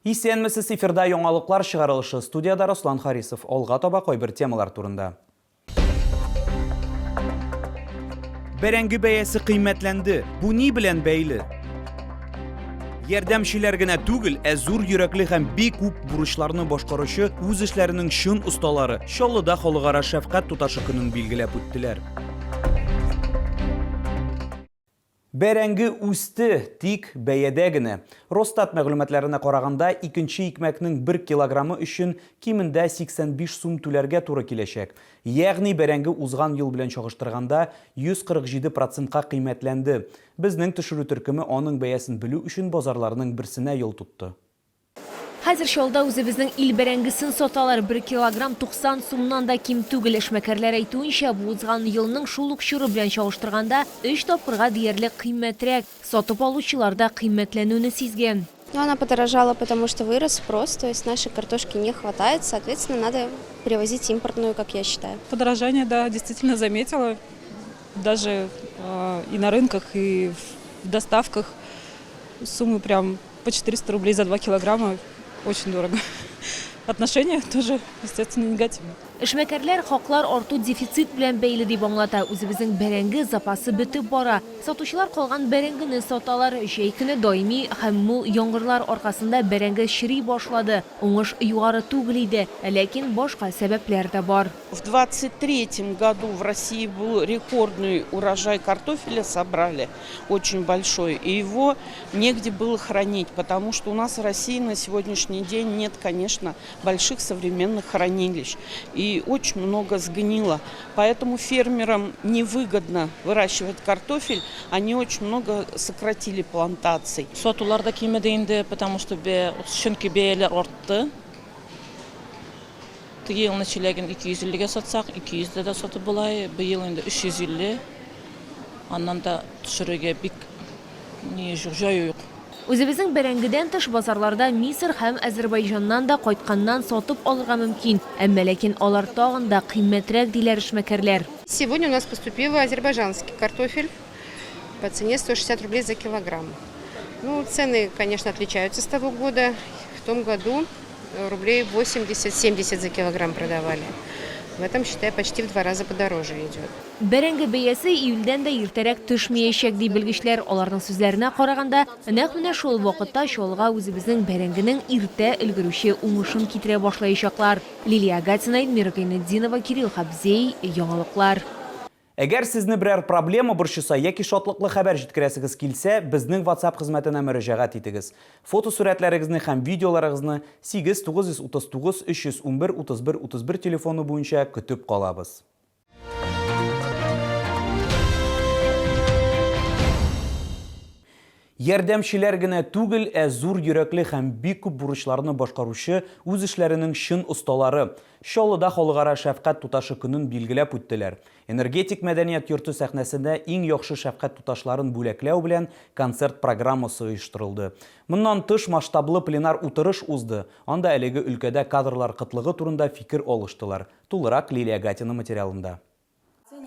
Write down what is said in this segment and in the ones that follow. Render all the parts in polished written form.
Исәнмесез, эфирда яңалыклар чыгарылышы. Студиядә Руслан Харисов. Алга таба кайбер темалар турында. Бәрәңге бәясе кыйммәтләнде. Бу ни белән бәйле? Ярдәмчеләр генә түгел, ә зур йөрәкле һәм бик күп бурычларны башкаручы үз эшләренең чын осталары Чаллыда халыкара шәфкать туташы көнен билгеләп үттеләр. Бәрәңге үсте, тик бәядә генә. Росстат мәгълүматларына караганда, икенче икмәкнең бер килограммы өчен кимендә 85 сум түләргә туры киләчәк. Ягъни бәрәңге узган ел белән чагыштырганда 147 процентка кыйммәтләнде. Безнең төшерү төркеме аның бәясен белү өчен базарларның берсенә юл тотты. Хәзер Чаллыда үзебезнең ил бәрәңгесен саталар. Бер килограмм 90 сумнан да ким түгел. Эшмәкәрләр әйтүенчә, бу узган елның шул ук чоры белән чагыштырганда өч тапкырга диярлек кыйммәтрәк. Сатып алучылар да кыйммәтләнүне сизгән. Ну, она подорожала, потому что вырос спрос, то есть нашей картошки не хватает, соответственно, надо привозить импортную, как я считаю. Подорожание, да, действительно заметила, даже и на рынках, и в доставках суммы прям по 400 рублей за 2 килограмма очень дорого. Отношение тоже, естественно, негативное. Эшмәкәрләр хаклар арту дефицит белән бәйле дип аңлата. Үзебезнең бәрәңге запасы бетеп бара. Сатучылар калган бәрәңгене саталар. Җәй көне даими һәм мул яңгырлар аркасында бәрәңге чери башлады. Уңыш югары түгел иде. Ләкин башка сәбәпләр дә бар. В 23 году в России был рекордный урожай картофеля собрали, очень большой, и его негде было хранить, потому что у нас в России на сегодняшний день нет, конечно, больших современных хранилищ, и очень много сгнило. Поэтому фермерам невыгодно выращивать картофель, они очень много сократили плантаций. Сатулар да кимеде инде, потому что чөнки бәяләр артты. Теге елны чиләген 250 гә сатсак, 200 дә дә сатып була, быел инде 350. Аннан да төшерергә бик ни юк, җае юк. Үзебезнең бәрәңгедән тыш, базарларда Мисыр һәм Әзербайҗаннан да кайтканнан сатып алырга мөмкин. Әмма ләкин алар тагын да кыйммәтрәк, диләр эшмәкәрләр. Сегодня у нас поступил азербайджанский картофель по цене 160 рублей за килограмм. Ну, цены, конечно, отличаются с того года. В том году рублей 80-70 за килограмм продавали. В этом, считай, почти в два раза подороже идет. Бәрәңге бәясе июльдән дә иртәрәк төшмәячәк, ди белгечләр. Аларның сүзләренә караганда, нәкъ менә шул вакытта Чаллыга үзебезнең бәрәңгенең иртә өлгерүче уңышын китерә башлаячаклар. Лилия Гатина, Эльмира Гыйнетдинова, Кирилл Хабзей, Яңалыклар. Әгәр сезне берәр проблема борчыса яки шатлыклы хәбәр җиткерәсегез килсә, безнең WhatsApp хезмәтенә мөрәҗәгать итегез. Фотосурәтләрегезне һәм видеоларыгызны 8 939 311 31 31 телефоны буенча көтеп калабыз. Ярдәмчеләр генә түгел, ә зур йөрәкле һәм бик күп бурычларны башкаручы үз эшләренең чын осталары. Чаллыда Халыкара шәфкать туташы көнен билгеләп үттеләр. Энергетик мәдәният йорты сәхнәсендә иң яхшы шәфкать туташларын бүләкләү белән концерт программасы оештырылды. Моннан тыш масштаблы пленар утырыш узды, анда әлеге өлкәдә кадрлар кытлыгы турында фикер алыштылар. Тулырак Лилия Гатина материалында.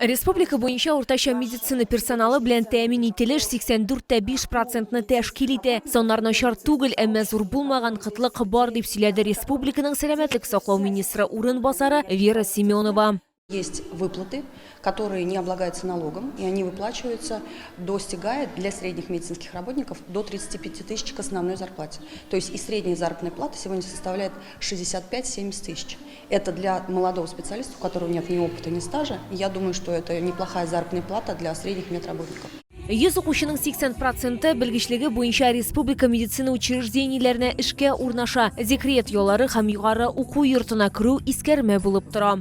Республика буенча уртача медицина персоналы белән тәэмин ителеш 84 тә 5 процентны тәшкил итә. Саннар начар түгел, әмма зур булмаган кытлык бар, дип сөйләде республиканың сәламәтлек саклау министры урынбасары Вера Семенова. Есть выплаты, которые не облагаются налогом, и они выплачиваются, достигает для средних медицинских работников до 35 тысяч к основной зарплате. То есть и средняя заработная плата сегодня составляет 65-70 тысяч. Это для молодого специалиста, у которого нет ни опыта, ни стажа. Я думаю, что это неплохая заработная плата для средних медработников. 100 укучының 80 проценты белгечлеге буенча республика медицина учреждениеләренә эшкә урнаша. Декрет яллары һәм югары уку йортына керү искәрмә булып тора.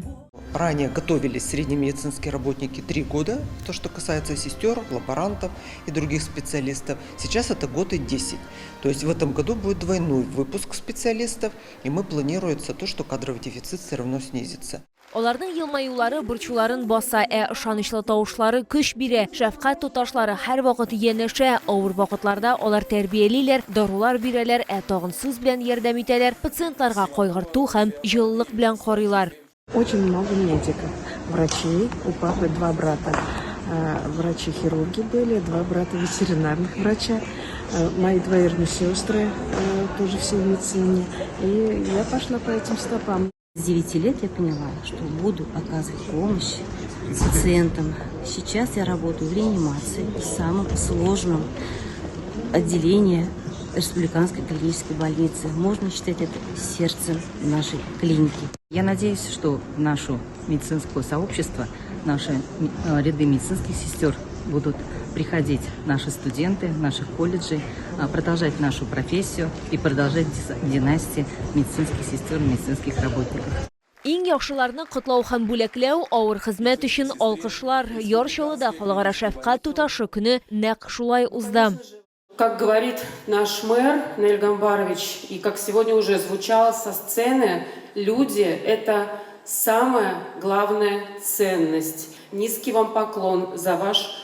Ранее готовились средние медицинские работники 3 года, то, что касается сестер, лаборантов и других специалистов. Сейчас это год и 10. То есть в этом году будет двойной выпуск специалистов, и мы планируется то, что кадровый дефицит все равно снизится. Аларның елмаюлары борчуларын баса, ә ышанычлы тавышлары көч бирә. Шәфкать туташлары һәрвакыт янәшә, авыр вакытларда алар тәрбиялиләр, дарулар бирәләр, ә тагын сүз белән ярдәм итәләр, пациентларга кайгырту һәм җылылык белән карыйлар. Очень много медиков, врачей. У папы два брата врачи-хирурги были, два брата ветеринарных врача. Мои двоюродные сестры тоже все в медицине. И я пошла по этим стопам. С 9 лет я поняла, что буду оказывать помощь пациентам. Сейчас я работаю в реанимации, в самом сложном отделении Республиканской клинической больницы. Можно считать это сердцем нашей клиники. Я надеюсь, что в нашу медицинское сообщество, наши ряды медицинских сестер будут приходить наши студенты наших колледжей, продолжать нашу профессию и продолжать династии медицинских сестер, медицинских работников. Иң яхшыларны котлау һәм бүләкләү, авыр хезмәт өчен алкышлар. Яр Чаллыда Халыкара шәфкать туташы көне нәкъ шулай узды. Как говорит наш мэр Наиль Гамбарович, и как сегодня уже звучало со сцены, люди – это самая главная ценность. Низкий вам поклон за ваш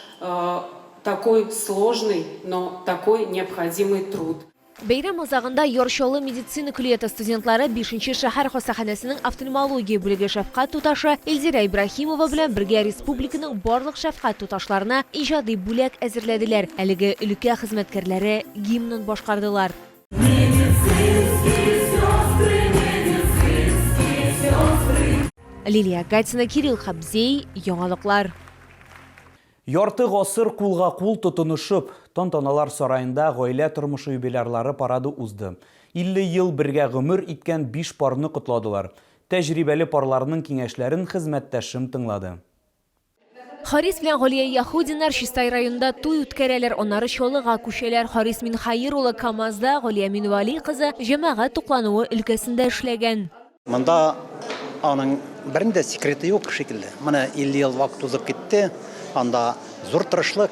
такой сложный, но такой необходимый труд. Бәйрәм азагында Яр Чаллы медицина көллияте студентлары бишенче шәһәр хастаханәсенең офтальмология бүлеге шәфкать туташы Эльзирә Ибраһимова белән бергә республиканың барлык шәфкать туташларына иҗади бүләк әзерләделәр. Әлеге өлкә хезмәткәрләре гимнын башкардылар. Лилия Гатина, Кирилл Хабзей, Яңалыклар. Ярты гасыр кулга-кул тотынышып, Тантаналар сараенда гаилә тормышы юбилярлары парады узды. 50 ел бергә гомер иткән биш парны котладылар. Тәҗрибәле парларның киңәшләрен хезмәттәшем тыңлады. Харис белән Галия Яһудиннар Чистай районында туй үткәрәләр, аннары Чаллыга күчәләр. Харис Минхаир улы КАМАЗда, Галия Минвәли кызы җәмәгать туклануы өлкәсендә эшләгән. Монда аның бернинди дә секреты юк шикелле. Менә 50 ел вакыт узып китте, анда зур тырышлык,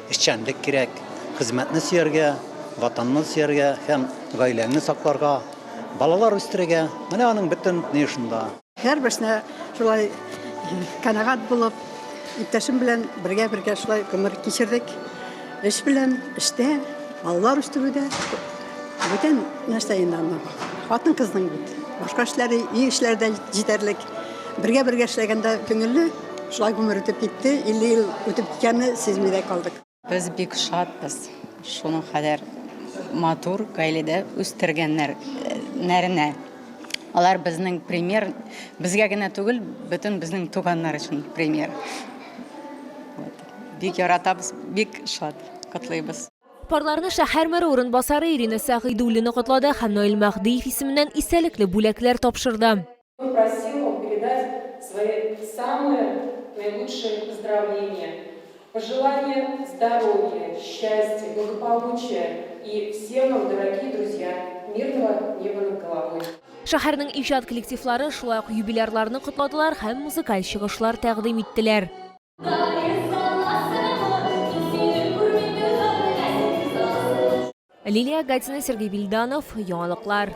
эшчәнлек кирәк, хезмәтне сөяргә, Ватанны сөяргә һәм гаиләңне сакларга, балалар үстерергә. Менә аның бөтен ни шунда. Һәрберсенә шулай канәгать булып, иптәшем белән бергә-бергә шулай гомер кичердек. Эш белән, эштә, балалар үстерүдә бүтән нәрсә инде аны. Хатын-кызның бит башка эшләре, өй эшләре дә җитәрлек. Бергә-бергә эшләгәндә күңелле, шулай гомер үтеп китте. 50 ел үтеп киткәнне сизми дә калдык. Без бик шатбыз, шуның кадәр матур гаиләдә үстергәннәренә. Алар безнең пример, безгә генә түгел, бөтен безнең туганнар өчен пример. Бик яратабыз, бик шат, котлыйбыз. Парларны шәһәр мэры урынбасары Ирина Сәгыйдуллина котлады һәм Наил Мәһдиев исеменнән истәлекле бүләкләр тапшырды. Он просил вам передать свои самые наилучшие поздравления, пожелания здоровья, счастья, благополучия и всем вам, дорогие друзья, мирного неба над головой. Шәһәрнең иҗат коллективлары шулай ук юбилярларны котладылар һәм музыкаль чыгышлар тәкъдим иттеләр. Лилия Гатина, Сергей Вильданов, Яңалыклар.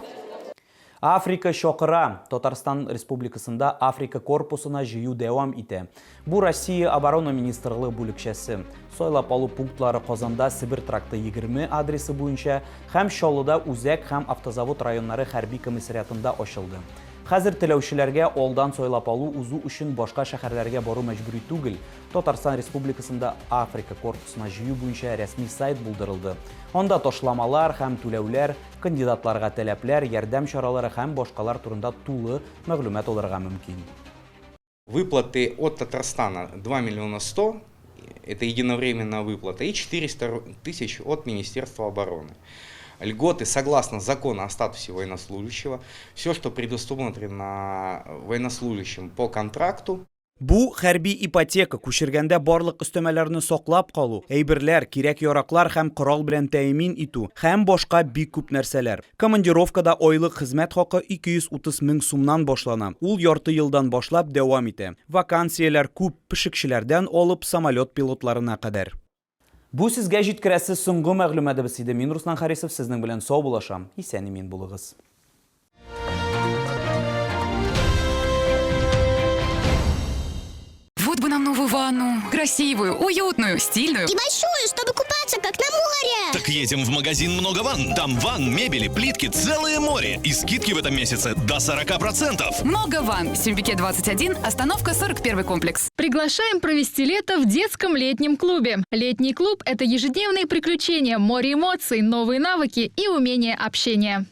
Африка чакыра! Татарстан Республикасында Африка корпусына җыю дәвам итә. Бу Россия Оборона министрлыгы бүлекчәсе. Сайлап алу пунктлары Казанда Себер тракты 20 адресы буенча һәм Чаллыда Үзәк һәм Автозавод районнары хәрби комиссариатында ачылды. Хәзер теләүчеләргә алдан сайлап алу узу өчен башка шәһәрләргә бару мәҗбүри түгел. Татарстан Республикасында Африка корпусына җыю буенча рәсми сайт булдырылды. Анда ташламалар һәм түләүләр, кандидатларга таләпләр, ярдәм чаралары һәм башкалар турында тулы мәгълүмат алырга мөмкин. Выплаты от Татарстана 2 миллиона 100, это единовременная выплата, и 400 тысяч от Министерства обороны. Льготы согласно закону о статусе военнослужащего, все, что предусмотрено военнослужащим по контракту. Бу, хәрби ипотека, күчергәндә барлык өстәмәләрне саклап калу, әйберләр, кирәк-яраклар һәм корал белән тәэмин итү һәм башка бик күп нәрсәләр. Командировкада айлык хезмәт хакы 230 мең сумнан башлана, ул ярты елдан башлап дәвам итә. Вакансияләр күп, пешекчеләрдән алып самолет пилотларына кадәр. Бу сезгә җиткерәсе соңгы мәгълүматыбыз иде. Мин Руслан Харисов сезнең белән саубуллашам. Исән-имин булыгыз. Вот бы нам новую ванну. Красивую, уютную, стильную. И большую, чтобы купаться. Купаться, как на море. Так едем в магазин «Много ванн». Там ванн, мебели, плитки, целое море. И скидки в этом месяце до 40%. «Много ванн». Сюмбике 21, остановка 41 комплекс. Приглашаем провести лето в детском летнем клубе. Летний клуб – это ежедневные приключения, море эмоций, новые навыки и умение общения.